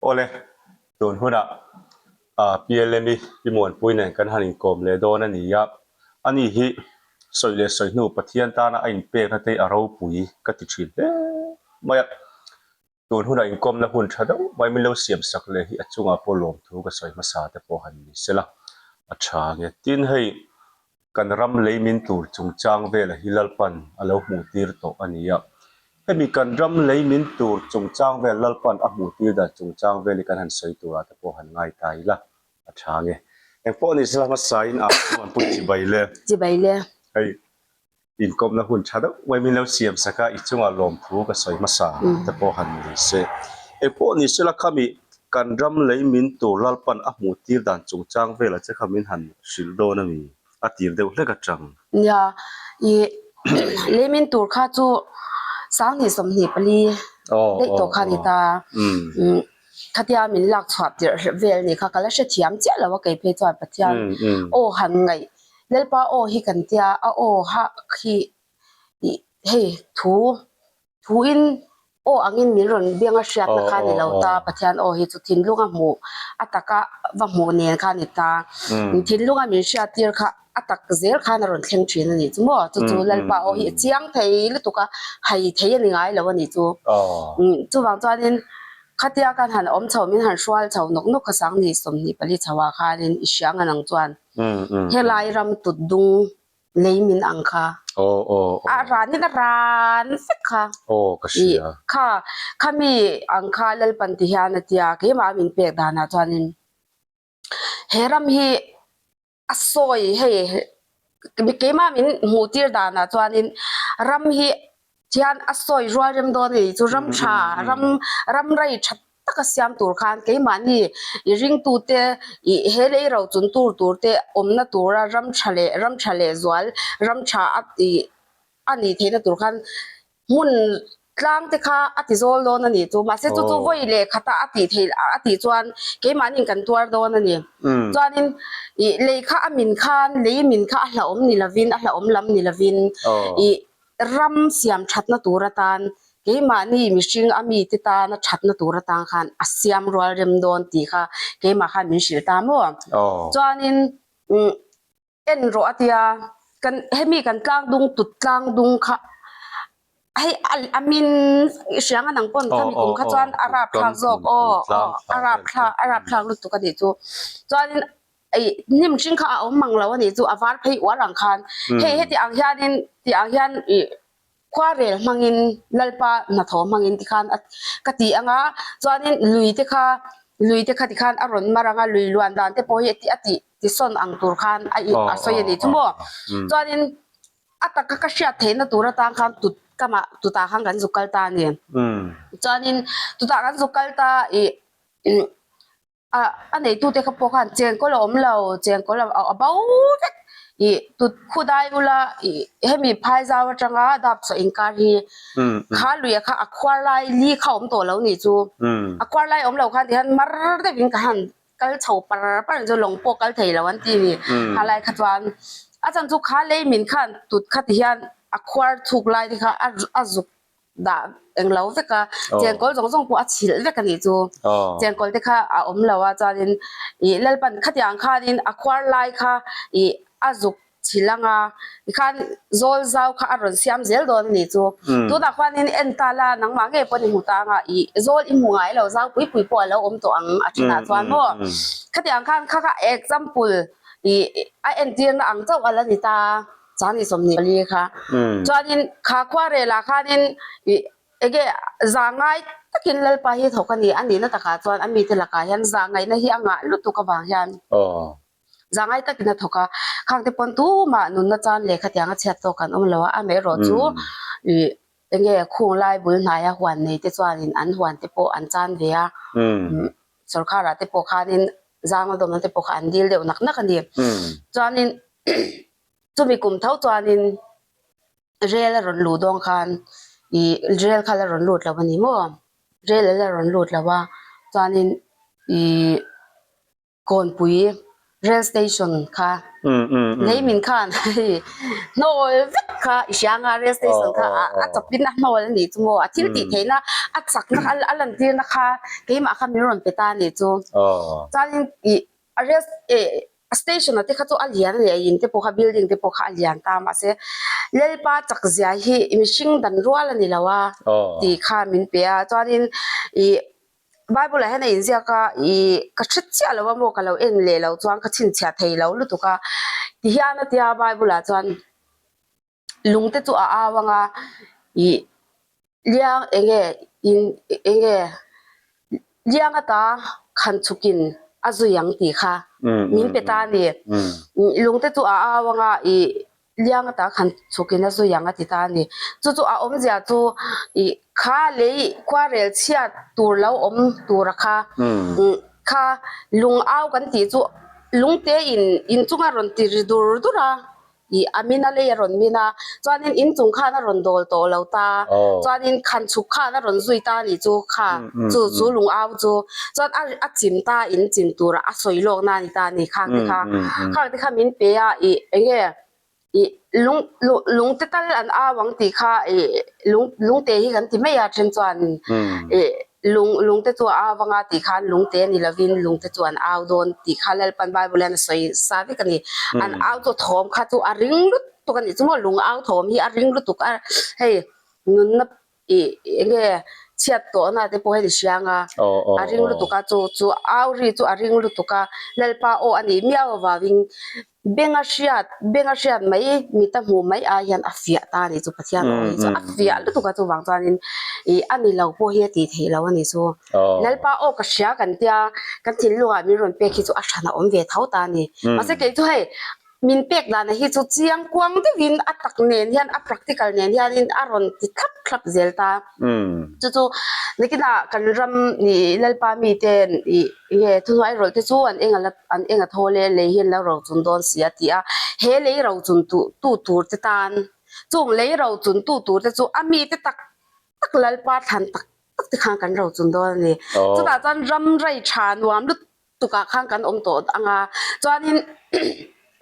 Awle, tun hunah PLM i Pi Muanpui nen kan han inkawm leh dawn a ni a, ani hi sawi leh sawi hnu Pathian tana a inpekna te a ropui ka ti thin hle mai a, tun hunah inkawmna hun tha deuh mai min lo siam sak leh hi a chungah pawh lawmthu ka sawi hmasa te pawh han ni sela a tha nge. Tin, hei Kan ram lei min tur chungchang vela hi Lalpan a lo hmuhtir tawh a ni a. Hemi kan ram lei min tur chungchang vel Lalpan a hmuhtir dan chungchang vel hi kan han sawi turah te pawh han ngai ta ila a tha nge. Engpawh ni sela hmasain a chuan Pu Chibai le. Chibai le. Hei inkawmna hun tha deuh mai min lo siam sak a, i chungah lawmthu ka sawi hmasa te pawh han ni se. Engpawh ni sela khami kan ram lei min tur Lalpan a hmuhtir dan chungchang velah che kha min han hrilh dawn a mi? A tir deuh hlek atang. Nia, i leimin tur kha chu 20 24 daih tawh kha a ni ta. Khatia min lak chhuah tirh vel ni kha ka la hrethiam chiah lo a kei phei chuan Pathian aw han ngaih Lalpa aw hi kan tia a aw ha khi hei thu Thuin aw angin min rawn biang a hriatna kha ni lo ta, Pathian aw hi chu thinlunga hmuh a taka va hmuh nen kha a ni ta. Thinlunga min hriattir kha a tak zel khan a rawn thleng thin a nih chu maw? Chu chu Lalpa aw hi a chiang thei lutuk a, hai thei a ni ngai lo a nih chu. Chuvang chuanin khatia kan han awm chho min han hrual chho nawk nawk kha 20 24 chho ah khanin i hria ngan ang chuan helai ram tut dung Lei min ang kha. Aw aw aw. A ran in a ran vek kha. Aw ka hria. Kha khami ang kha Lalpan ti hian a tia keimah min pek danah chuanin he ram hi a sawi hei keimah min hmuh tir danah chuanin ram hi Thian a sawi rual rem dawn a ni chu ram tha ram ram rei tha taka siam tur khan keimahni i ringtute ih he lei ro chun tur tur te awmna tura ram tha leh ram tha leh zual ram tha a ih a nih theihna tur khan hmun tlang te kha a ti zawl dawn a ni chu mahse chu chu vawi leh khata a tih theih a tih chuan keimahni kan tuar dawn a ni chuanin ih lei kha a min khan lei min kha a hlauhawm ni lovin a hlauhawm lam ni lovin ih Ram siam thatna tur atan keimahni mihring a mite tana thatna tur atan khan a siam rual rem dawn tih kha keimah khan min hrilh ta maw? Chuanin en rawh a tia kan hemi kan tlang dung tut tlang dung kha hei a min i hria ang a nang pawn khami kum kha chuan a rapthlak zawk aw a rapthlak a rapthlak lutuk a nih chu chuanin Ih hnim hring kha a awm mang lo a nih chu a var phei uar ang khan hei heti ang hianin ti ang hian ih khuarel hmangin Lalpa hnathawh hmangin tikhan a ka ti ang a chuanin lui te kha lui te kha tikhan a rawn mar ang a lui luan dan te pawh hi a tih tisawn ang tur khan a ih a sawi a nih chu maw chuanin a taka ka hriat theihna tur atang khan tut kamah tutah khan kan zuk kal ta a ni chuanin tutah kan zuk kal ta ih A a neitute kha pawh khan chengkawl a awm lo, chengkawl a a bo vek ih tut khudai ula ih hemi phai zau atanga dap chhuah inkar hi kha luia kha a khuar lai li kha a awm tawh lo nih chu. A khuar lai awm lo khan tihian mar deuhin ka han kal chho par par ang chu lawng pawh kal thei lo an ti ni. Kha lai kha chuan a chan chu kha lei min khan tut kha tihian a khuar chhuk lai te kha a a zuk dah eng lo vek a chengkawl zawng zawng pawh a chhilh vek a nih chu chengkawl te kha a awm lo a chuanin ih lalpan khatiang khanin a khuar lai kha ih a zuk chhilh ang a tikhan zawl zau kha a rawn siam zel dawn a nih chu tunah khuanin en ta la nangmah ngei pawh ni hmu ta anga ih zawl i hmu ngai lo zau pui pui pawh a lo awm tawh ang a thenah chuan maw khatiang khan kha kha example ih a entirna ang chauh a la ni ta. Chang ni 24 kha. Chuanin kha khuarelah khanin ih enge zah ngai takin Lalpa hi thawk a ni. A nihna takah chuan a mite lakah hian zah ngaihna hi a ngah lutuk avang hian zah ngai takin a thawk a. Khangte pawn tumah nunna chan leh khatiang a chhiat tawk kan awm lo a, amaherawh chu ih enge khung lai bul hnaia huan nei te chuanin an huan te pawh an chan ve a. Sorkharah te pawh khanin zang a dawmna te pawh kha an dil deuh nak nak a ni. Chuanin Chumi kum tho chuanin rel a rawn luh dawn khan ih rel kha la rawn lut lo a ni maw? Rel a la rawn lut lo a, chuanin ih kawnpui. Rail station kha lei min khan hei hnawl vek kha i hria anga rail station kha a chawpin a hnawl a nih chu maw a thil tih theihna a chakna a lantirna kha keimah kha min rawn pe ta a nih chu chuanin ih a rail eh a station ah te kha chu a lian a ni a in te pawh kha building te pawh kha a lian ta mahse Lalpa chak zia hi mihring dan rual a ni lo a tih kha min pe a chuanin ih Bible ah hian a inziak a, ih ka hre chiah lo a maw ka lo en leh lo chuan ka chhinchhiah thei lo lutuk a, ti hian a tia Bible ah chuan lung te chu a au ang a, ih liang eng nge in eng nge liang ata khan chhukin a zui ang tih kha min pe ta a ni, lung te chu a au ang a ih Liang ata khan chhukin a zui ang a ti ta a ni. Chu chu a awmzia chu ih kha lei khuarel chhiat tur lo awm tura kha kha lung au kan tih chu lungte in inchunga rawn ti ri dur dur a ih a min a lei a rawn min a chuanin inchung khan a rawn dawl tawh lo ta chuanin khan chhuk khan a rawn zui ta a nih chu kha chu chu lung au chu chuan a a chim ta in chim tura a sawi lawkna a ni ta a ni khang te kha khang te kha min pe a ih eng nge ih lung lung te tal an au ang tih kha ih lung lungte hi kan ti mai a then chuan ih lung lung te chu a au anga tih khan lungte ni lovin lung te chu an au dawn tih kha Lalpan Bible hian a sawi sa vek a ni an au chu thawm kha chu a ring lutuk a nih chu maw lung au thawm hi a ring lutuk a hei nunna ih eng nge chhiat tawhna te pawh hei hriang a a ring lutuk a chu chu au ri chu a ring lutuk a Lalpa aw a nih miau avangin beng a hriat beng a hriat mai mit a hmuh mai ai hian a fiah ta a ni chu Pathian aw hi chu a fiah lutuk a chuvang chuanin ih a ni lo pawh hi a tih theih lo a ni chu Lalpa aw ka hria kan tia kan thinlungah min rawn pek hi chu a hran a awm ve tho ta a ni mahse kei chu hei Min pek dana hi chu chiang kuang deuhin a tak nen hian a practical nen hianin a rawn ti thlap thlap zel ta. Chu chu nikinah kan ram ih Lalpa miten ih nge thuhnuai rawlh te chu an eng a la an eng a thawl e lei hi an lo rochun dawn si a ti a. He lei rochun tu tu tur te tan chung lei rochun tu tur te chu a mite tak tak Lalpa thlan tak tak te khan kan rochun dawn a ni. Chutah chuan ram rei tha nuam lutuk tukah khan kan awm tawh ang a chuanin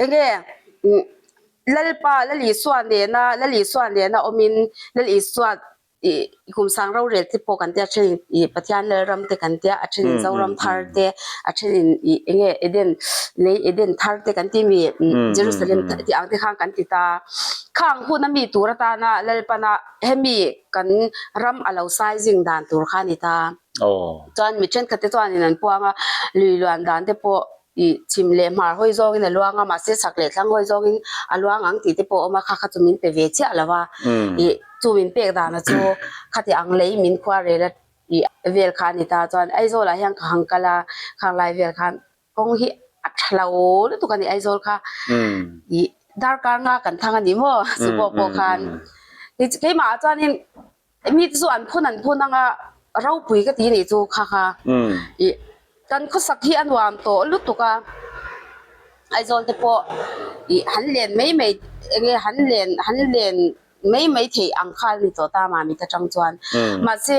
enge Lalpa Lal Isua nena Lal Isua nena awmin Lal Isua ih kum sang rorel te pawh kan tia a thenin ih Pathian Lalram te kan tia a thenin Zoram thar te a thenin ih enge Eden lei Eden thar te kan ti mi Jerusalem tih ang te khan kan ti ta khang hun a mi tur atana Lalpana hemi kan ram a lo sizing dan tur kha a ni ta. Chuan mi thenkhat te chuanin an puang a, lui luan dan te pawh ih chhim leh hmar hawi zawngin a luang a, mahse chhak leh thlang hawi zawngin a luang ang tih te pawh a awm a, kha kha chu min pe ve chiah lo a, ih chu min pek dana chu khati ang lei min khua rel a ih vel kha a ni ta. Chuan Aizawl ah hian ka hang kal a, khang lai vel khan kawng hi a tha lo lutuk a ni Aizawl kha ih darkar nga kan thang a ni maw chu pawh pawh khan keimah ah chuanin Mi te chu an phun an phun anga ropui ka ti nih chu kha kha ih kan khawsak hi a nuam tawh lutuk a Aizawl te pawh ih han len mai mai eng nge han len han len mai mai theih ang kha a ni tawh ta mah mit atang chuan mahse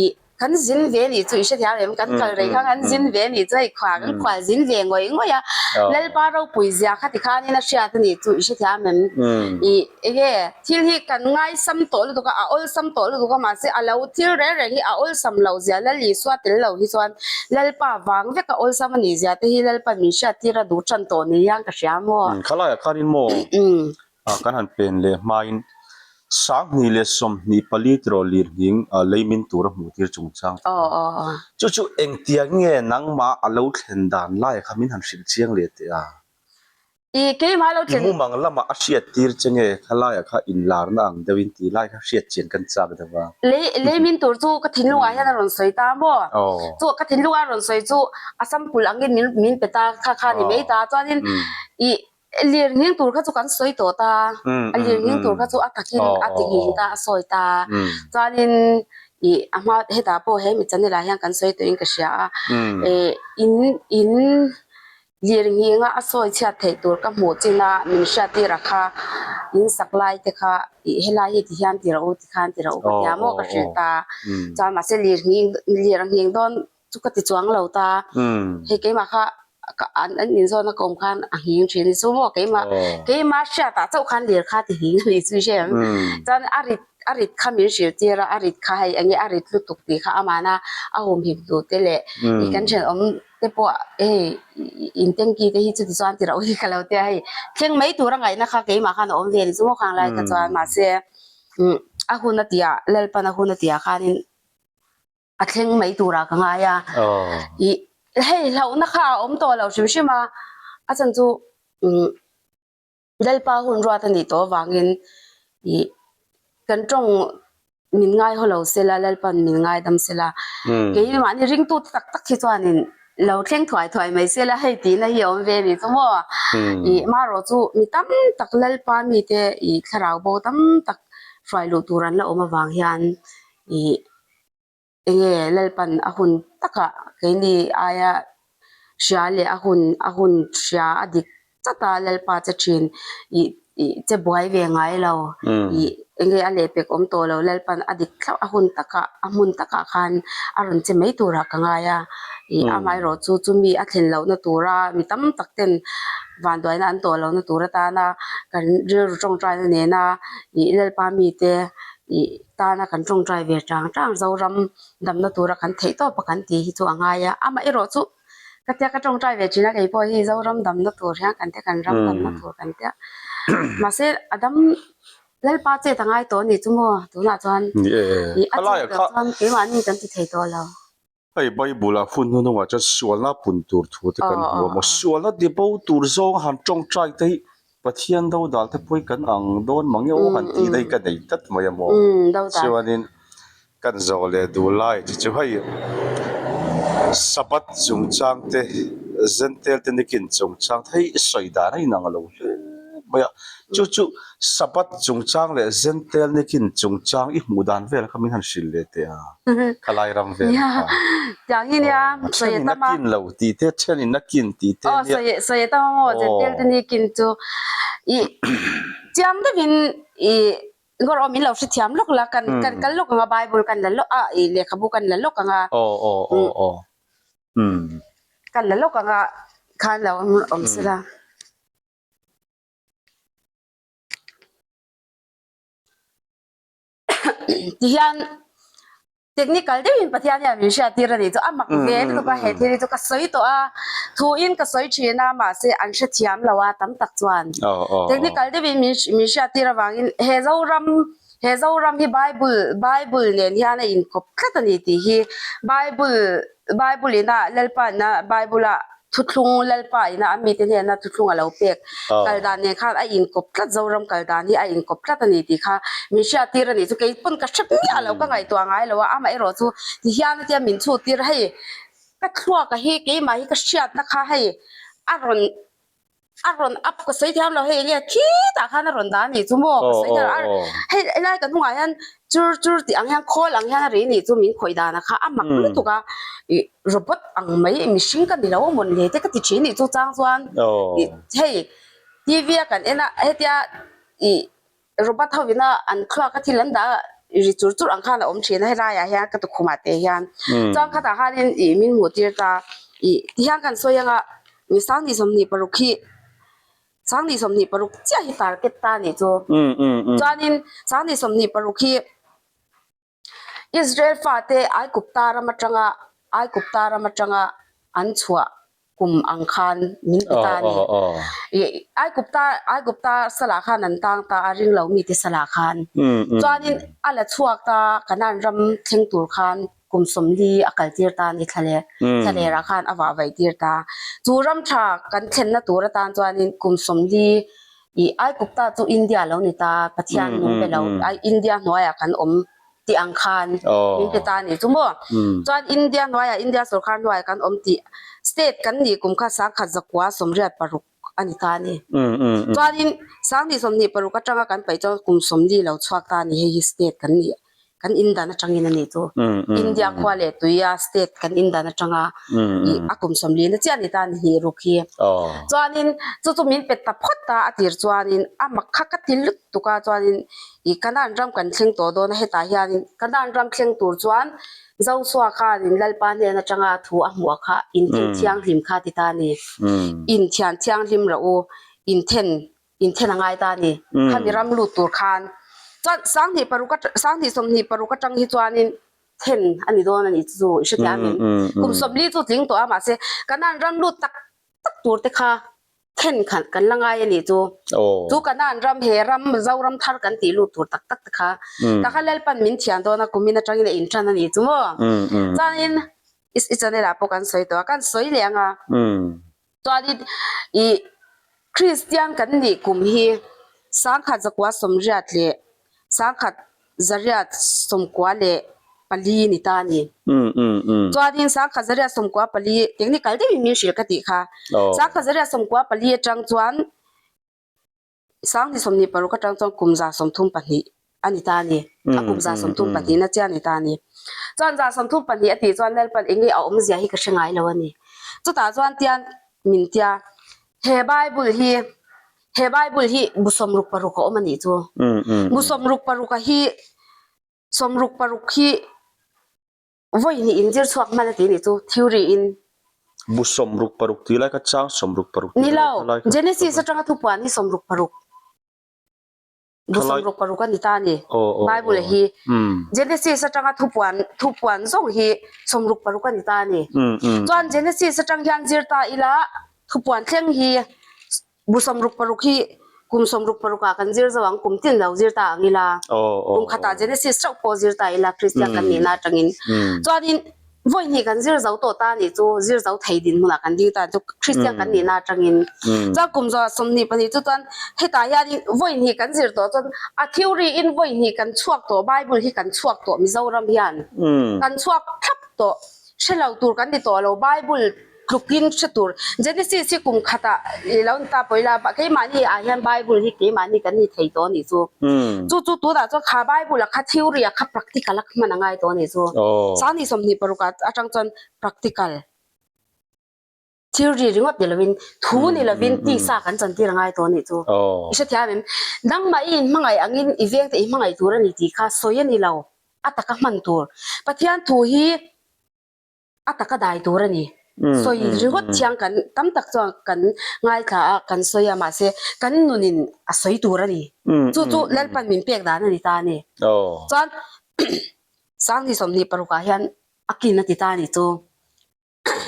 ih kan zin ve nih chu i hrethiam em kan kal rei khan kan zin ve nih chu hei khual kan khual zin ve ngawih ngawih a Lalpa ropui zia kha tikhanin a hriat a nih chu i hrethiam em ih eng nge Thil hi kan ngaisam tawh lutuk a, a awlsam tawh lutuk a, mahse a lo thil reng reng hi a awlsam loh zia Lal Isua tel lo hi chuan Lalpa vang vek a awlsam a nih zia te hi Lalpa min hriat tir a duh tan tawh ni hian ka hria maw? Khalaiah khanin maw kan han pen leh hmain 2024 tiraw lirnghing lei min tur a hmuh tir chungchang te kha. Chu chu engtiang nge nangmah a lo thlen dan laiah kha min han hrilh chiang leh teh a? I keimah lo thlen. I mumang lamah a hriat tir che nge khalaiah kha inlarna ang deuhin tih lai kha hriat chian kan chak deuh a. Lei lei min tur chu ka thinlungah hian a rawn sawi ta maw? Chu ka thinlunga a rawn sawi chu a sample angin min min pe ta kha kha ni mai ta. Chuanin i lir nghing tur kha chu kan sawi tawh ta. A lir nghing tur kha chu a takin a ti nghing ta a sawi ta. Chuanin i a hma hetah pawh he mi channel ah hian kan sawi tawhin ka hria a. In in Lir nghinga a sawi chhiat theih tur ka hmuh chin a, min hriat tir a kha, in sak lai te kha ih helai hi ti hian ti rawh u ti khan ti rawh u ka tia maw ka hrilh ta. Chuan mahse lir nghing lir a nghing dawn chu ka ti chuang lo ta. Hei keimah kha. An an inzawn a ka awm khan a nghing thin a ni chu maw keimah keimah hriatah chauh khan lir kha ti nghing a ni chu i hre ang. Chuan a rit a rit kha min hrilh tir a, a rit kha hei enge a rit lutuk tih kha amahna a humhim duh te leh i kan thenawm te pawh hei in tanky te hi chuti chuan ti rauh hi ka lo tia hei thleng mai tur a ngaihna kha keimah khan a awm ve a ni chu maw khang lai kha chuan mahse a hun a tihah Lalpan a hun a tihah khanin a thleng mai turah ka ngai a ih hei hlauhna kha a awm tawh lo hrim hrim a a chhan chu umm Lalpa hun ruat a nih tawh avangin ih kan tawng min ngai haw lo sela Lalpan min ngaidam sela keimahni ringtu te tak tak hi chuanin lo thleng thuai thuai mai sela hei tihna hi a awm ve a ni chu maw ih marawh chu mi tam tak Lalpa mite ih thlarau bo tam tak hruai luh tur an la awm avang hian ih enge Lalpan a hun takah keini aia hria leh a hun a hun hria a dik chata Lalpa che thin ih ih che buai ve ngai lo ih enge a lehpek awm tawh lo Lalpan a dik thlauh a hun takah a hmun takah khan a rawn che mai turah ka ngai a ih amaherawh chu chumi a thlen lohna tura mi tam tak ten vanduaina an tawh lohna tur atana kan rilru tawngtaina nena ih Lalpa mite ih tana kan tawngtai ve tang tang Zoram damna tura kan theih tawp a kan tih hi chu a ngai a, amaherawh chu ka tia ka tawngtai ve thin a kei pawh hi Zoram damna tur hian kan tia kan ram damna tur kan tia mahse a dam Lalpa chet a ngai tawh a nih chu maw tunah chuan ih a chet loh chuan keimahni kan ti thei tawh lo. Hei Bible ah hun hnunungah chuan sualna pun tur thu te kan hmu a maw? Sualna tibo tur zawnga han tawngtai te hi Pathian dodal te pawh hi kan ang dawn mang emaw han tih daih ka nei tlat mai a maw? Chuanin kan zawh leh duh lai chu chu hei Sabbath chungchang te Gentile te nikin chungchang te hei sawi dan a inang lo hle mai a. Chu chu Sabbath chungchang leh Gentile nikin chungchang i hmuh dan vel kha min han hrilh leh teh a, khalai ram vel kha. Tiang hi nia, A thenin a kin lo tih te, a thenin a kin tih te nia. Aw, sawi tam a maw Gentile te nikin chu i chiang deuhin i ngawr aw min lo hrethiam lawk la, kan kan kal lawk ang a Bible kan la lawk a, i lehkhabu kan la lawk ang a. Aw aw aw aw. Umm. Kan la lawk ang a, khan lo awm sela. Tihian technical deuhin Pathian hian min hriattir a nih chu a mak ve lutuk a he thil hi chu ka sawi tawh a thuin ka sawi thin a mahse an hrethiam lo a tam tak chuan technical deuhin min min hriattir avangin he Zoram he Zoram hi Bible Bible nen hian a inkawp tlat a ni tih hi Bible Bible ina Lalpa ina Bible a Thuthlung Lalpa ina a mite hnena thuthlung a lo pek kal dan nen khan a inkawp tlat, Zoram kal dan hi a inkawp tlat a ni tih kha min hriattir a nih chu kei pawn ka hre miah lo, ka ngaihtuah ngai lo a, amaherawh chu ti hian a tia min chhuttir a, hei ka thluaka hi keimah hi ka hriatna kha hei a rawn a rawn up ka sawi thiam lo hei enge khitah khan a rawn dah a nih chu maw ka sawi thiam lo a, hei helai ka hnungah hian chur chur tih ang hian khawl ang hian a ri nih chu min khawih dan a kha a mak lutuk a ih robot ang mai mihring ka ni lo a mawn le te ka ti thin nih chu chang chuan ih hei T_V a kan en a hetia ih robot ho ina an thluak a thil an dah a ri chur chur ang khan a awm thin a helai ah hian ka tukhum ah te hian chuan khatah khanin ih min hmuh tir ta ih tihian kan sawi anga mi 26 hi 26 chiah hi target ta a nih chu chuanin 26 hi Israel fate Aigupta ram atanga Aigupta ram atanga an chhuah kum ang khan min pe ta a ni. Aigupta Aigupta salah khan an tang ta a, ring lo mite salah khan. Chuanin a la chhuak ta Kanaan ram thleng tur khan kum 40 a kaltir ta a ni thlaleh thlalerah khan a vah vaih tir ta. Chu ram tha kan thlenna tur atan chuanin kum 40 Ih Aigupta chu India lo ni ta, Pathian nung be lo, India hnuaiah kan awm tih ang khan min pe ta a nih chu maw? Chuan India hnuaiah, India sorkar hnuaiah kan awm tih state kan nih kum kha 1986 a ni ta a ni. Chuanin 2026 atanga kan paih chuan kum 40 lo chhuak ta a ni, hei hi state kan nih. kan indan atangin a nih chu. India khua leh tuia state kan indan atanga ih a kum sawmlina chiah a ni ta a ni hnih ruk hi. Chuanin chu chu min pe ta phawt a, a tir chuanin a mak kha ka ti lutuk a, chuanin ih Kanaan ram kan thleng tawh dawn a, hetah hianin Kanaan ram thleng tur chuan Joshua khanin Lalpa hnen atanga thu a hmuh kha inthen thianghlim kha a ti ta a ni. Inthian thianghlim rawh u, inthen inthen a ngai ta a ni. Khami ram lut tur khan chuan sanghnih paruk sanghnih 25 atang hi chuanin then a ni dawn a ni chu i hrethiam em? Kum sawmli chu tling tawh a mahse Kanaan ram lut tak tak tur te kha then khat kan la ngai a nih chu. Chu Kanaan ram he ram Zoram thar kan tih lut tur tak tak te kha ta kha Lalpan min thian dawn a kumin atangin a intan a nih chu maw? Chuanin i channel ah pawh kan sawi tawh a kan sawi leh ang a. Chuanin ih Kristian kan nih kum hi sangkhat zakua sawmriat leh sangkhat zariat sawmkua leh pali ni ta a ni. Chuanin sangkhat zariat sawmkua pali technical deuhin min hrilh ka tih kha. Sangkhat zariat sawmkua pali atang chuan 2026 atang chuan kum 32 a ni ta a ni. A kum 32 na chiah a ni ta a ni. Chuan 32 a tih chuan Lalpan eng nge a awmzia hi ka hre ngai lo a ni. Chutah chuan tian min tia he Bible hi he Bible hi bu 66 a awm a nih chu. Bu 66 a hi 66 hi Vawi hnih in zir chhuak hman a ti nih chu theory in. Bu 66 tih lai kha chang 66 tih lai kha lai kha. Ni lo, Genesis atanga thupuan hi 66. Bu 66 a ni ta a ni. Bible hi Genesis atanga thupuan thupuan zawng hi 66 a ni ta a ni. Chuan Genesis atang hian zir ta ila thupuan thleng hi Bu 66 hi kum 66 ah kan zir zo ang, kum tin lo zir ta ang ila. Kum khatah Genesis chauh pawh zir ta ila Kristian kan nihna atangin. Chuanin vawi hnih kan zir zo tawh ta nih chu zir zo thei dinhmunah kan ding ta chu Kristian kan nihna atangin. Chuan kum 22 chu chuan hetah hianin vawi hnih kan zir tawh chuan a theory in vawi hnih kan chhuak tawh Bible hi kan chhuak tawh Mizoram hian kan chhuak thlap tawh hre lo tur kan ni tawh lo Bible Tlukin hre tur. Genesis hi kum khatah i lo ni ta pawh ila keimahni ah hian Bible hi keimahni kan ni thei tawh a nih chu. Chu chu tunah chuan kha Bible ah kha theory ah kha practical a hman a ngai tawh a nih chu. Sangni 26 ah atang chuan practical theory ringawt ni lovin thu ni lovin tisa kan chantir a ngai tawh a nih chu. I hrethiam em? Nangmah i inhmangaih angin i vengte i hmangaih tur a ni tih kha sawi a ni lo. A taka hman tur. Pathian thu hi a taka dai tur a ni. Sawi ringawt thiang kan tam tak chuan kan ngaithla a, kan sawi a, mahse kan nunin a sawi tur a ni. Chu chu Lalpan min pek dan a ni ta a ni. Chuan Sangni 26 ah hian a kin a ti ta a ni chu.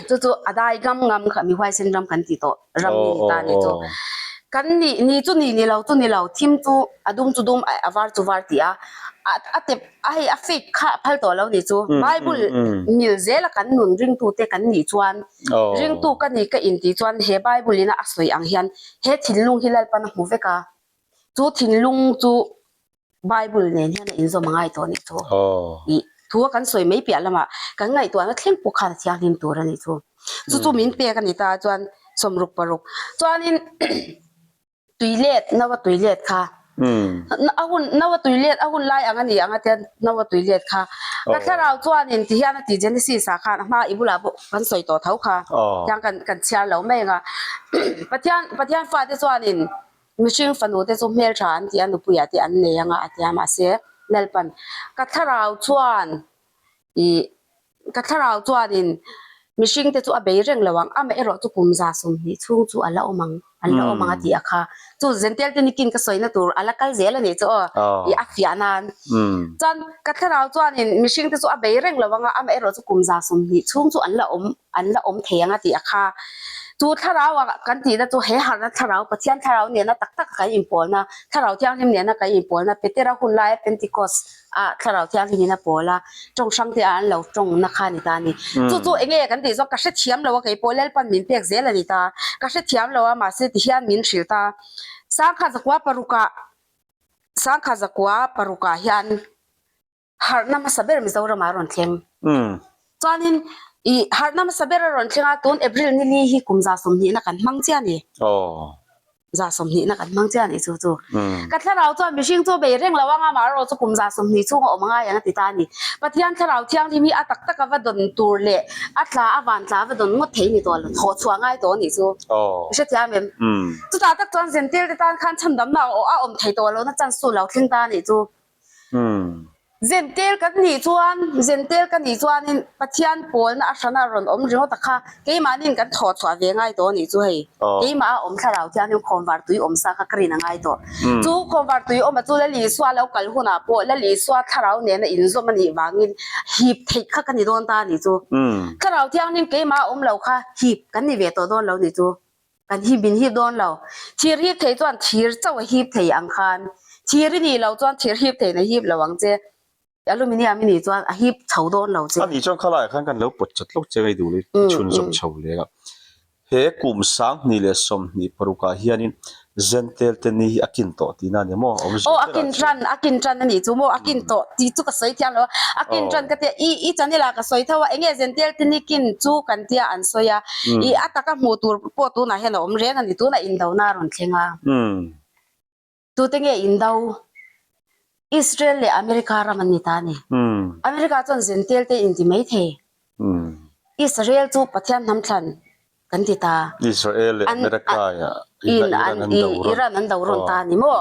Chu chu a dai ngam ngam kha mi huaisen ram kan ti tawh ram ni ni ta a ni chu. Kan nih ni chu ni ni lo chu ni lo, thim chu a dum chu dum a var chu var tih a, a tep a hei a fake kha a phal tawh lo ni chu. Bible mil zela kan nun ringtute kan nih chuan ringtu ka ni ka intih chuan he Bible ina a sawi ang hian he thinlung hi Lalpan a hmu vek a, chu thinlung chu Bible nen hian a inzawm a ngai tawh a nih chu. Ih, thu a kan sawi mai piah lamah kan ngaihtuahna thleng pawh khan a thianghlim tur a nih chu. Chu chu min pek a ni ta chuan 66. Chuanin tuilet, naua tuilet kha a hun, naua tuilet a hun lai ang a ni ang a tia naua tuilet kha. Ka thlarau chuanin ti hian a ti Genesis ah khan a hma i bulah pawh kan sawi tawh tho kha. Tiang kan kan chhiar lo mai ang a. Pathian, Pathian fate chuanin Mihring fanu te chu hmeltha an ti a, nupuiah te an nei anga a ti a, mahse Lalpan ka thlarau chuan ih ka thlarau chuanin mihring te chu a bei reng lo ang, amaherawh chu kum 20 chhung chu a la awm ang, an la awm ang a ti a kha. Chu Zentel te nikin ka sawina tur a la kal zel a nih chu aw, ih a fiah nan. Chuan ka thlarau chuanin mihring te chu a bei reng lo ang a, amaherawh chu kum 20 chhung chu an la awm an la awm thei ang a tih a kha. Chu thlarau a kan tihna chu he harhna thlarau, Pathian thlarau nena tak tak a kan inpawlna, thlarau thianghlim nena kan inpawlna, Petera hun laia Pentecost ah thlarau thianghlim in a pawl a, tawng hrang te ah an lo tawngna kha a ni ta a ni. Chu chu enge kan tih zawk ka hrethiam lo a kei pawh Lalpan min pek zel a ni ta. Ka hrethiam lo a mahse tihian min hrilh ta. Sangkha zakua parukah Sangkha zakua parukah hian Harhna hmasa ber Mizoramah a rawn thleng. Chuanin i harhna hmasa ber a rawn thleng a, tun April ni li hi kum 20 na kan hmang chiah a ni. 20 na kan hmang chiah a nih chu chu. Ka thlarau chuan mihring chu a bei reng lo anga amaherawh chu kum 20 chhung a awm angai ang a ti ta a ni. Pathian thlarau thianghlim hi a tak tak a va dawn tur leh a tla a van tla a va dawn ngawt thei ni tawh lo, thawh chhuah ngai tawh a nih chu. I hrethiam em? Chutah tak chuan Zentir te tan khan chhandamna a awm thei tawh lohna chance chu a lo thleng ta a nih chu. Zentel kan nih chuan, Zentel ka nih chuanin Pathian pawlna a hrana rawn awm ringawt a kha keimahniin kan thawh chhuah ve ngai tawh a nih chu hei. Keimah a awm thlarau thianghlim khawnvar tui awm sa kha ka rin a ngai tawh. Chu khawnvar tui awma chu Lal Isua lo kal hunah pawh Lal Isua thlarau nena inzawm a nih vangin hip theih kha ka ni dawn ta a nih chu. Thlarau thianghlim keimah a awm lo kha hip kan ni ve tawh dawn lo nih chu. Kan hip min hip dawn lo. Thir hip thei chuan thir chauh a hip thei ang khan. Thir i nih loh chuan thir hip theiin a hip lo ang che. Aluminium i nih chuan a hip chho dawn lo che. A nih chuan khalaiah khan kan lo pawt chat lawk che ngei duh leh chhunzawm chho leh a. He kum 2026 ah hianin Zentel te ni hi a kin tawh tihna a ni maw? Awmzia Aw, a kin tan, a kin tan a nih chu maw? A kin tawh tih chu ka sawi thiam lo a. A kin tan ka tia, i i channel ah ka sawi tho a, enge Zentel te ni kin chu kan tia an sawi a. I a taka hmuh tur pawh tunah hian a awm reng a ni, tunah indona a rawn thleng a. Tute nge indo? Israel leh America ram an ni ta a ni. America chuan Zentel te inti mai thei. Israel chu Pathian hnam thlan kan ti ta. Israel leh America in Iran an do rawn. Iran an do rawn ta a ni maw?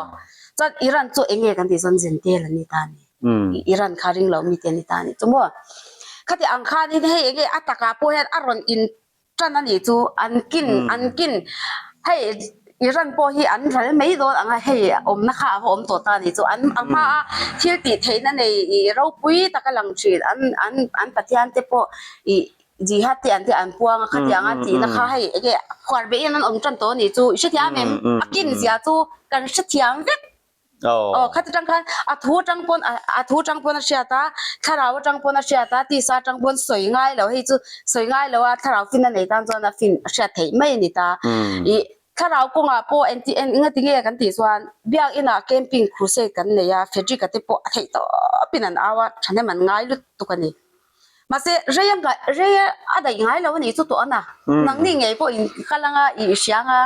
Chuan Iran chu eng nge kan tih chuan Zentel an ni ta a ni. Iran kha ring lo mite an ni ta a ni chu maw? Khati ang khanin hei eng nge a takah pawh hian a rawn in ṭan a nih chu an kin an kin hei Iran pawh hi an ral mai dawn ang a hei awmna kha a va awm tawh ta a nih chu an a hma a thil tih theihna nei ih ropui taka lang ṭhin an an an Pathian te pawh ih jihad te an te an puang a khatiang a tihna kha hei enge khuar beihin an awm ṭan tawh a nih chu i hrethiam em a kin zia chu kan hrethiam vek. Aw khati tang khan a thu atang pawn a thu atang pawn a hriat a, thlarau atang pawn a hriat a, tisa atang pawn sawi ngai lo hei chu sawi ngai lo a thlarau fin a nei tan chuan a fin a hriat theih mai a ni ta. Ih thlarau kawngah pawh engti eng engati nge kan tih chuan biakinah camping crusade kan nei a, Frederick-a te pawh a theih tawpin an au a, thahnem an ngai lutuk a ni. Mahse, rei a ngaih, rei a daih ngai lo a nih chu tawh a na. Nangni ngei pawh in kal anga i hria anga,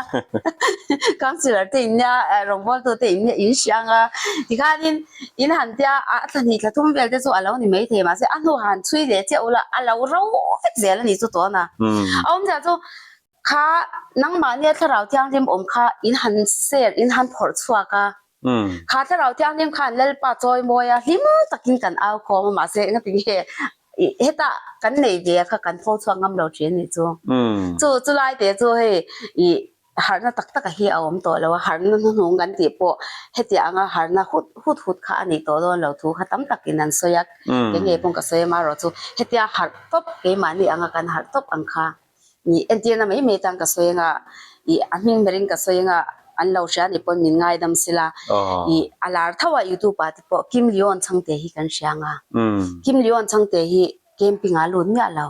councillor te in nia, rawngbawltu te in nia in hria anga, tikhanin in han tia a thla hnih thla thum vel te chu a lo ni maithei mahse a hnu han chhui leh chiah ula a lo ro vek zel a nih chu tawh a na. A awmzia chu kha nangmahnia thlarau thianghlim awm kha in han share, in han phawrh chhuak a, Kha thlarau thianghlim khan Lalpa chawi mawi a, hlim takin kan au khawm a, mahse engati nge heta kan nei ve a kha kan fo chhuak ngam lo thin a nih chu. Chu chu lai te chu hei ih harhna tak taka hi a awm tawh lo a, harhna hnuhnung kan tih pawh heti anga harhna hut hut hut kha a nih tawh dawn lo thu kha tam takin an sawi a, kei ngei pawh ka sawi a, marawh chu hetia harh tawp keimahni anga kan harh tawp ang kha. Ih entirna mai mai tan ka sawi anga ih a hming berin ka sawi anga an lo hria ni pawn min ngaidam sila ih a lar tho a youtube ah te pawh Kim Leon Chhangte hi kan hria anga Kim Leon Chhangte hi camping ah a lut miah lo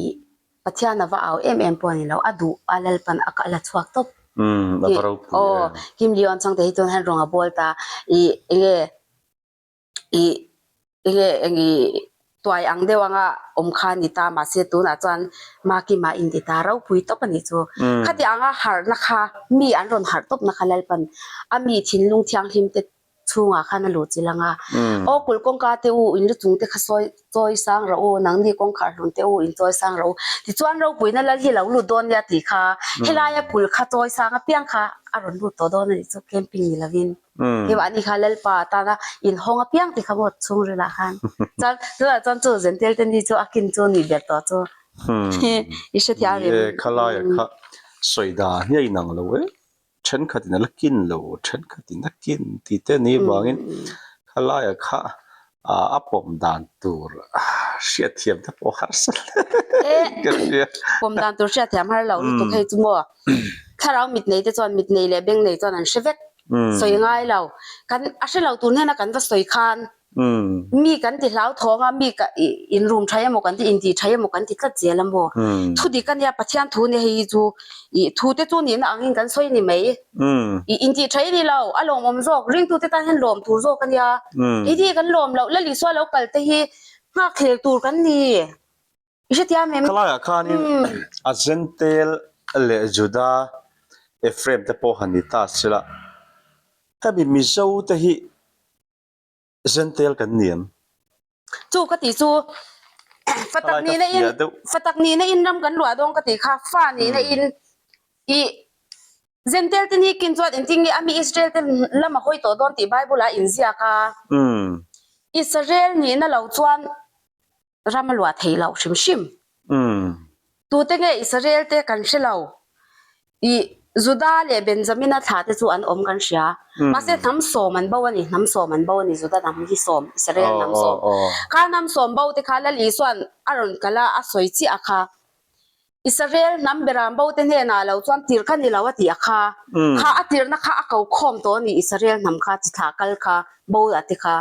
ih Pathian a va au em em pawh a ni lo a duh a Lalpan a la chhuak tawp aw Kim Leon Chhangte hi chuan rawng a bawl ta ih enge ih enge eng ih tuai ang deuh anga awm kha a ni ta mahse tunah chuan Makima in ti ta ropui tawp a nih chu. Khati anga harhna kha mi an rawn harh tawpna kha Lalpan a mi thinlung thianghlim te chhungah khan a luh chilh ang a. Aw kulh kawngka te u in lu chung te kha sawi chawi sang rawh u nangni kawngkhar hlun te u in chawi sang rawh u tichuan ropuina lal hi lo lut dawn nia tih kha helaia kulh kha chawi sang apiang kha a rawn lut tawh dawn a nih chu camping ni lovin. Hei ani kha Lalpa tana inhawng apiang tih kha maw chhungril ah khan chuan tunah chuan chu Zentel te ni chu a kin chu nih ber tawh chu i hrethiam em? Ni e, khalaia kha sawi dan hi a inang lo e, thenkhatin a la kin lo, thenkhatin a kin tih te ni vangin khalaia kha a pawm dan tur hriatthiam te pawh harsa hle ka hria. Pawm dan tur hriatthiam har lo lutuk hei chu maw. Thlarau mit nei te chuan mit nei leh beng nei chuan an hre vek. Sawi ngai lo. Kan a hre lo tur hnena kan va sawi khan mi kan ti hlau thawng a, mi ka in rum tha emaw kan ti in ti tha emaw kan ti tlat zel a maw. Thu dik a nia Pathian thu nia hei hi chu ih thu te chu nihna angin kan sawi ni mai. Ih in ti tha i ni lo, a lawmawm zawk, ringtute tan hian lawm tur zawk a nia. Hei hi kan lawm loh, Lalisua lo kal te hi nghakhlel tur kan ni. I hrethiam em? Khalaiah khanin a Zentel leh Juda. Ephraim te pawh han ni ta sela, hemi Mizo te hi Zentail kan ni em? Chu ka tih chu fatak nihna in fatak nihna in ram kan luah dawn ka tih kha fa nihna in i Zentail te ni kin chuan engtin nge ami Israel te lam a hawi tawh dawn tih Bible ah inziak a. Israel nihna lo chuan ram a luah theih loh hrim hrim. Tute nge Israel te kan hre lo. I Juda leh Benjamina thlah te chu an awm kan hria. Mahse hnam sawm an bo a ni, hnam sawm an bo a ni, Juda hnam hi sawm, Israel hnam sawm. Kha hnam sawm bo te kha Lal Isua'n a rawn kal a, a sawi chiah a kha. Israel hnam beram bo te hnenah lo chuan tir kha ni lo a ti a kha. Kha a tirna kha a ko khawm tawh a ni Israel hnam kha chi thlah kal kha bo a ti kha.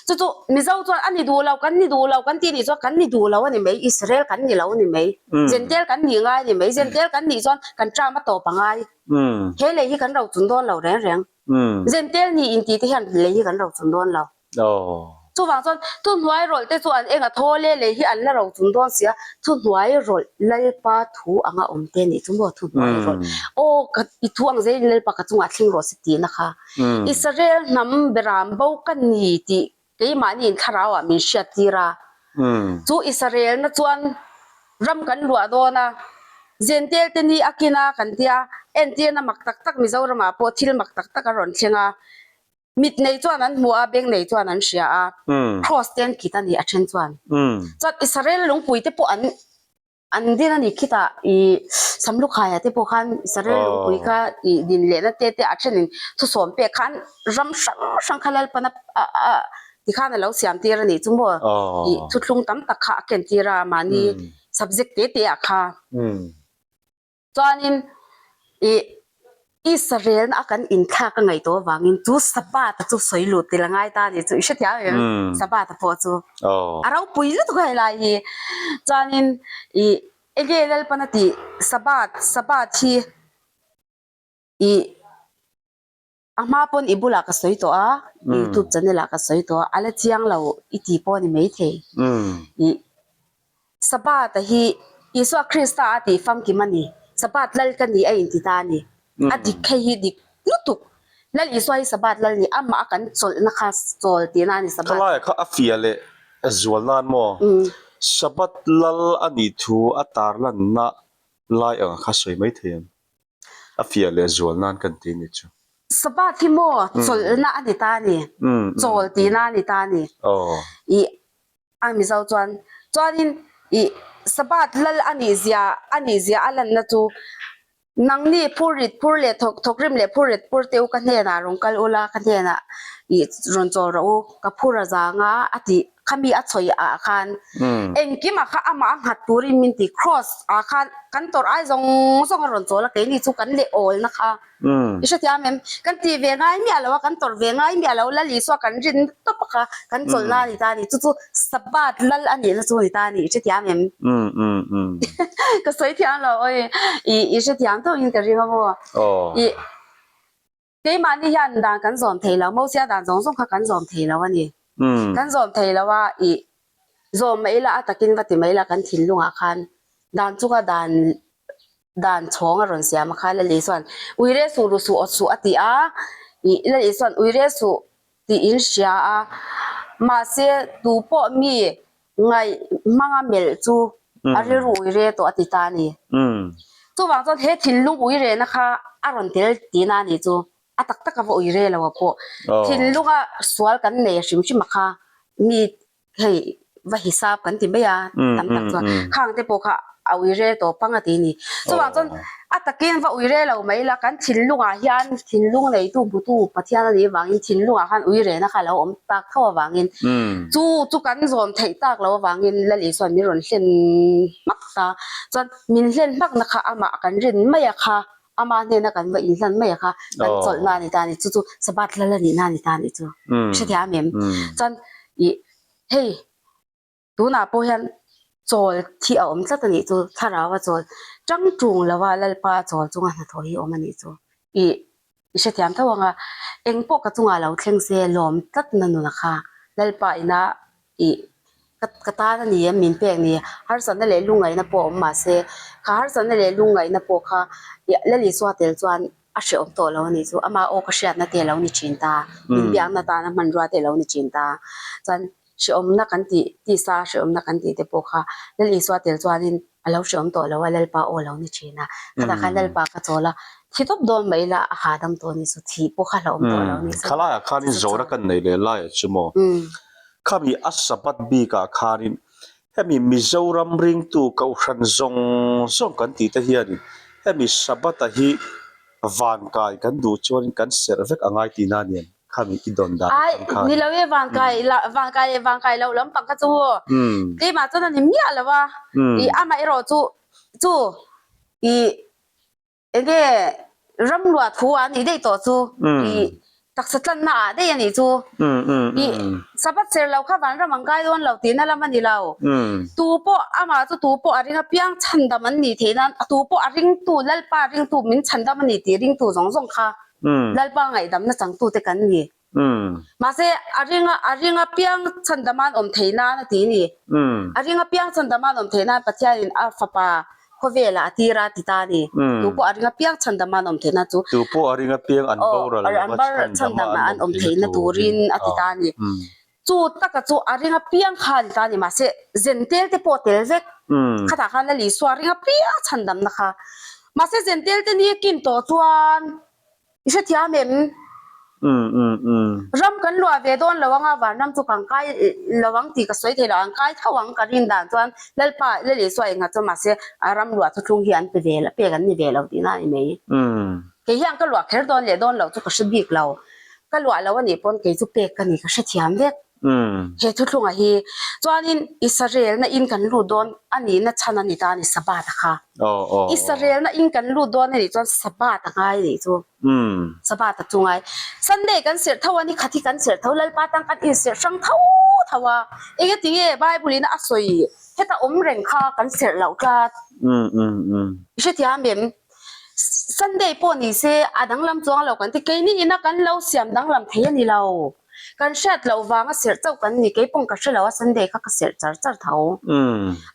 Chu chu Mizo chuan a ni duh lo kan ni duh lo kan tih nih chuan kan ni duh lo a ni mai Israel kan ni lo a ni mai. Jentail kan nih ngai a ni mai. Jentail kan nih chuan kan term a tawp a ngai. He lei hi kan rochun dawn lo reng reng. Jentail nih intih te hian lei hi kan rochun dawn lo. Chuvang chuan thuhnuai rawlh te chu an eng a thaw le lei hi an la ro chung dawn sia, thuhnuai rawlh Lalpa thu anga awm te nih chu maw thuhnuai rawlh. Aw ka i thu ang zelin Lalpa ka chungah thleng rawh se tihna kha. Israel hnam beram bo ka ni tih keimahniin thlarauah min hriat tir a. Chu Israelna chuan ram kan luah dawn a, Zentel te ni a kin a kan tia, entirna mak tak tak Mizoramah pawh thil mak tak tak a rawn thleng a. Mit nei chuan an hmu a, beng nei chuan an hria a, Cross te an kit a ni a then chuan. Chuan Israel lungpui te pawh an an din a ni khitah i Samlukhaia te pawh khan Israel lungpui kha i din lehna te te a thenin thusawm pek khan ram hrang hrang kha Lalpan a a tikhan a lo siam tir a nih chu maw i thuthlung tam tak kha a ken tir a mahni subject te te ah kha. Chuanin i Israel-na a kan inthlak a ngaih tawh avangin chu Sabbath-a chu sawi lut tel a ngai ta a ni chu i hrethiam em? Sabbath-a pawh chu a ropui lutuk a helai hi. Chuanin i enge Lalpan a tih Sabbath, Sabbath hi i A hma pawn i bulah ka sawi tawh a, youtube channel ah ka sawi tawh a, a la chiang lo i ti pawh a ni maithei. I Sabbath a hi Isua Krista a tih famkim a ni, Sabbath lal ka ni a inti ta a ni. A dik hei hi dik lutuk. Lal Isua hi Sabbath lal ni, amah a kan chawlhna kha chawl tihna a ni Sabbath. Khalaia kha a fiah leh zual nan maw? Sabbath lal a nih thu a tarlanna lai ang kha sawi maithei em? A fiah leh zual nan kan ti ni chu. Sabbath hi maw chawlhna a ni ta a ni, chawl tihna a ni ta a ni. I a Mizo chuan chuanin i Sabbath lal a nih zia a nih zia a lanna chu nangni phur rit phur leh thawk thawkrim leh phur rit phur te u ka hnenah rawn kal ula ka hnenah i rawn chawl rawh u ka phur a zang a a tih Khami a chhawi ah khan engkimah kha amah a nghat turin min ti cross ah khan kan tawrh ai zawng zawng a rawn chawl a keini chu kan leh awlna kha i hrethiam em kan tih ve ngai miah lo a kan tawrh ve ngai miah lo Lal Isua kan rin tawp a kha kan chawlhna a ni ta a ni chu chu Sabbath lal a nihna chu a ni ta a ni i hrethiam em ka sawi thiam lo awi i i hrethiam tawkin ka ring a maw i. Keimahni hian dan kan zawm thei lo, Mosia dan zawng zawng kha kan zawm thei lo a ni. Kan zawm thei lo a, ih, zawm mai ila a takin va ti mai ila kan thinlungah khan dan chunga dan dan chhawng a rawn siam a kha Lal Isua'n Uire suh ru suh awt suh a ti a, ih, Lal Isua'n Uire suh tih in hria a, mahse tu pawh mi Ngaih hmanga melh chu a rilru ui re tawh a ti ta a ni. Chuvang chuan he thinlung ui rehna kha a rawn tel tihna a nih chu. A tak tak a va ui re lo a pawh. Thinlunga sual kan nei hrim hrim a kha mi hei va hisap kan ti mai a tam tak chuan khang te pawh kha a ui re tawh pang a ti a ni. Chuvang chuan a takin va ui re lo mai la kan thinlungah hian thinlung neitu hmutu Pathian a nih avangin thinlungah khan ui rehna kha a lo awm tak tho avangin chu chu kan zawm theih tak lo avangin Lal Isua'n min rawn hlen hmak ta. Chuan min hlen hmakna kha amah kan rin mai a kha ama hnena kan va inhlan mai a kha kan chawlhna a ni ta a ni. Chu chu Sabbath lal a nihna a ni ta a nih chu. Hrethiam em? Chuan ih hei. Tunah pawh hian chawl thi a awm tlat a nih chu, thlarau a chawl tang tung lova Lalpa a chawl chunga hnathawh hi awm a nih chu. I i hrethiam tho ang a, eng pawh ka chungah lo thleng se lawm tlatna nuna kha Lalpa ina i ka ka tan a ni em min pek ni, harsatna leh lungngaihna pawh awm mahse kha harsatna leh lungngaihna pawh kha Lal Isua tel chuan. a hrehawm tawh lo a nih chu. Ama aw ka hriatna te a lo ni thin ta, min biakna tana hmanrua te a lo ni thin ta. Chuan hrehawmna kan tih, tisa hrehawmna kan tih te pawh kha Lal Isua tel chuanin a lo hrehawm tawh lo a, Lalpa aw a lo ni thin a. Khatah khan Lalpa ka chawl a, thi tawp dawn mai ila a hahdam tawh a nih chu, thih pawh kha hlauhawm tawh lo a nih chu. Khalaiah khanin zawhna kan neih leh laiah chu maw? Khami a Sabbath bikah khanin Hemi Mizoram ringtu kohhran zawng zawng kan tih te hianin hemi Sabbath-a hi vankai kan duh chuanin kan serh vek a ngai tihna a ni em? Khami i dawn dan Ai, atang khan. ni lo e, vankai la, vankai leh vankai loh lampang kha chu keimah chuan a ni miah lo a, i amah erawh chu chu i Enge ramluah thu a nih daih tawh chu i taksa tlanna ah daih a nih chu. I Sabbath ser lo kha vanram an kai dawn lo tihna lam a ni lo. Tu pawh amah chu tu pawh a ring apiang chhandam an nih theih nan tu pawh a ringtu Lalpa ringtu min chhandam a ni tih ringtu zawng zawng kha Lalpa ngaihdamna changtute kan ni. Mahse, a ringa a ringa piang chhandama'n awm thei nan a ti ni. A ringa piang chhandama'n awm thei nan Pathianin a fapa khawvelah a tir a ti ta a ni. Tu pawh a ringa piang chhandama'n awm theihna chu. Tu pawh a ringa piang an boral lova chhandama an awm theihna turin a ti ta a ni. Chu taka chu a ringa piang kha a ni ta a ni. Mahse, zentel te pawh tel vek. Khatah khan Lal Isua ringa piang chhandamna kha. Mahse, zentel te ni a kin tawh chuan. I hrethiam em? Ram kan luah ve dawn lo anga vanram chu kan kai lo ang tih ka sawi thei lo, an kai tho ang ka rin dan chuan Lalpa Lal Isua engah chuan mahse a ram luah thuthlung hi an pe ve pek an ni ve lo tihna a ni mai. Kei hian ka luah kher dawn leh dawn loh chu ka hre bik lo, ka luah lo anih pawn kei chu pek ka ni ka hrethiam vek. He thuthlunga hi chuanin Israelna in kan lut dawn a nihna chhan a ni ta a ni Sabbath a kha. Israelna in kan lut dawn a nih chuan Sabbath a ngai a nih chu. Sabbath a chu ngai. Sunday kan serh tho a, nikhat hi kan serh tho, Lalpa tan kan inserh hrang tho tho a. Engatinge Bible in a sawi heta awm reng kha kan serh loh tlat. I hrethiam em? Sunday pawh ni se a danglam chuang lo kan ti. Keini ina kan lo siam danglam thei a ni lo. Kan hriat loh vanga serh chauh kan ni, kei pawng ka hre lo a Sunday kha ka serh char char tho.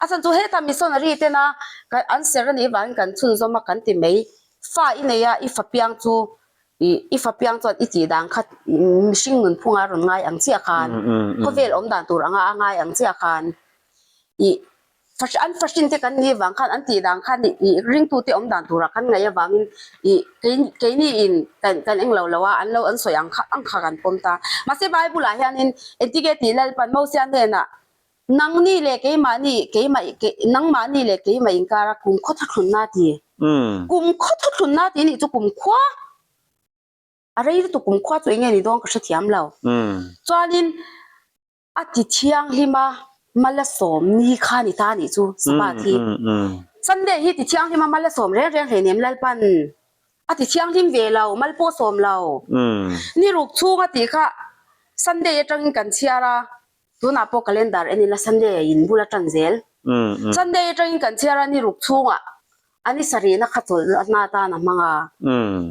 A chhan chu heta missionary tena an serh a nih vangin kan chhunzawm a kan ti mai. Fa i nei a, i fa piang chu i fa piang chuan i tih dan kha mihring nunphunga rawn ngai ang chiah khan, khawvel awm dan tur anga a ngai ang chiah khan i An fahrin te kan nih vang khan an tih dan khan ih ringtute awm dan turah kan ngaih avangin ih keini in kan kan eng lo lo a an lo an sawi ang kha ang kha kan pawm ta. Mahse Bible ah hianin engtike tih Lalpan Mosia hnenah nangni leh keimahni keimah nangmahni leh keimah inkara kumkhaw thuthlunna a ti. Kumkhaw thuthlunna tih nih chu kumkhua a rei lutuk kumkhua chu enge ni dawn ka hrethiam lo. Chuanin A ti thianghlim a, Malasawm ni kha ni ta nih chu Sabbath hi. Sunday hi ti thianghlim a, Malasawm reng reng hleinem Lalpan a ti thianghlim ve lo, mal pawh sawm lo. Ni ruk chhung a tih kha Sunday atangin kan chhiar a, tunah pawh calendar en ila Sunday in bul a tan zel. Sunday atangin kan chhiar a, ni ruk chhungah A ni sarihna kha chawlhna atan a hmang a.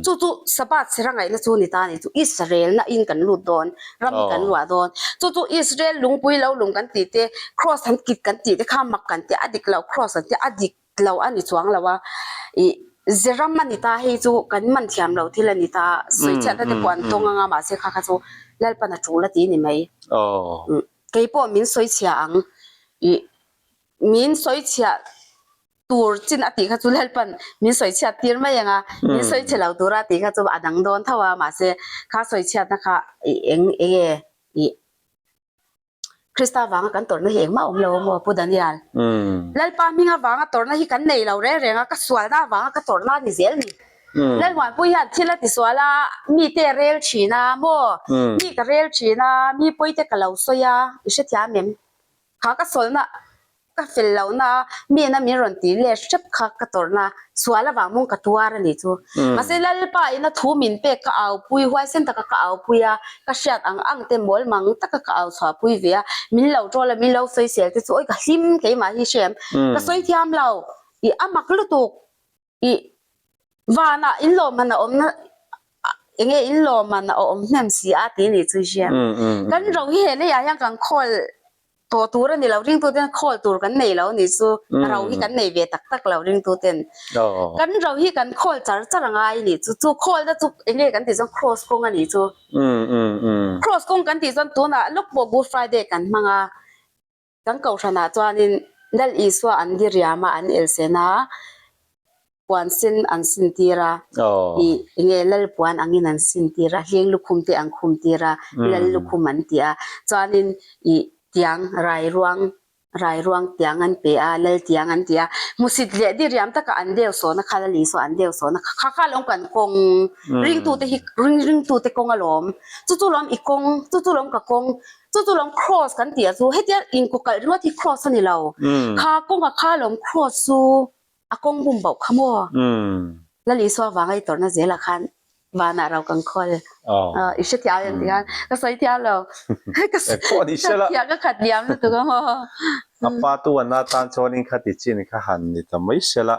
Chu chu Sabbath sira ngaihna chu ni ta a ni chu Israelna in kan lut dawn, ram hi kan luah dawn. Chu chu Israel lungpui lo lung kan tih te, cross an kit kan tih te kha mak kan ti a, a dik lo cross an ti a, a dik lo a ni chuang lo a. Ih Zeram a ni ta hei chu kan man thiam lo thil a ni ta, sawichhiatna te pawh an tawng anga mahse kha kha chu Lalpan a tul a ti ni mai. Kei pawh min sawichhia ang. Ih min sawichhiah tur chin a tih kha chu Lalpan min sawichhiat tir mai ang a, min sawichhe lo tura tih kha chu a dang dawn tho a, mahse kha sawichhiatna kha ih eng eng nge ih Krista vanga kan tawrhna hi engmah a awm lo a maw Pu Daniel? Lalpa hming avanga tawrhna hi kan nei lo reng reng a, ka sualna avanga ka tawrhna a ni zel ni. Lalmuanpui hian thil a tisual a, mite a rel thin a maw, mi ka rel thin a, mi pawite ka lo sawi a, i hrethiam em? Kha ka sawlna ka fel lohna a miin a min rawn tih let hrep kha ka tawrhna sual avang mawng ka tuar a nih chu. Mahse Lalpa ina thu min pek ka aupui huaisen taka ka aupui a, ka hriat ang ang te mawl mang taka ka au chhuahpui ve a, min lo tawl a min lo sawisel te chu awi ka hlim keimah hi hrem ka sawi thiam lo i a mak lutuk i vanah inlawmman a awmna enge inlawmman a awm hnem si a tih a nih chu i hria. Kan ro hi he leiah hian kan khawl. Tawh tur a ni lo, ringtuten khawl tur kan nei lo ni chu ro hi kan nei ve tak tak lo ringtuten. Kan ro hi kan khawl char char a ngai ni chu, chu khawlna chu eng nge kan tih chuan cross kawng a ni chu. Cross kawng kan tih chuan tunah lawk pawh Good Friday kan hmang a, kan kohhranah chuanin Lal Isua an diriam a, an elsen a, puan sen an sin tir a, ih enge lal puan angin an sin tir a, hleng lukhum te an khum tir a, lal lukhum an ti a, chuanin ih tiang rai ruang rai ruang tiang an pe a, lal tiang an ti a, hmusit leh diriam taka an deu sawhna kha lal Isua an deu sawhna kha kha kha lawm kan kawng ringtute hi ring ringtute kawng alawm, chu chu lawm i kawng, chu chu lawm ka kawng, chu chu lawm cross kan tih a chu hetia inkukalh ringawt hi cross a ni lo, kha kawnga kha lawm cross chu. A kawng bum bauh kha maw? Lal Isua vanga i tawrhna zelah khan vanah ro kan khawl. I hre thiam em ti khan ka sawi thiam lo. Ka thiam ka khat liam lutuk a maw? A pa tu an atan chuanin kha ti chin kha han ni ta mai sela.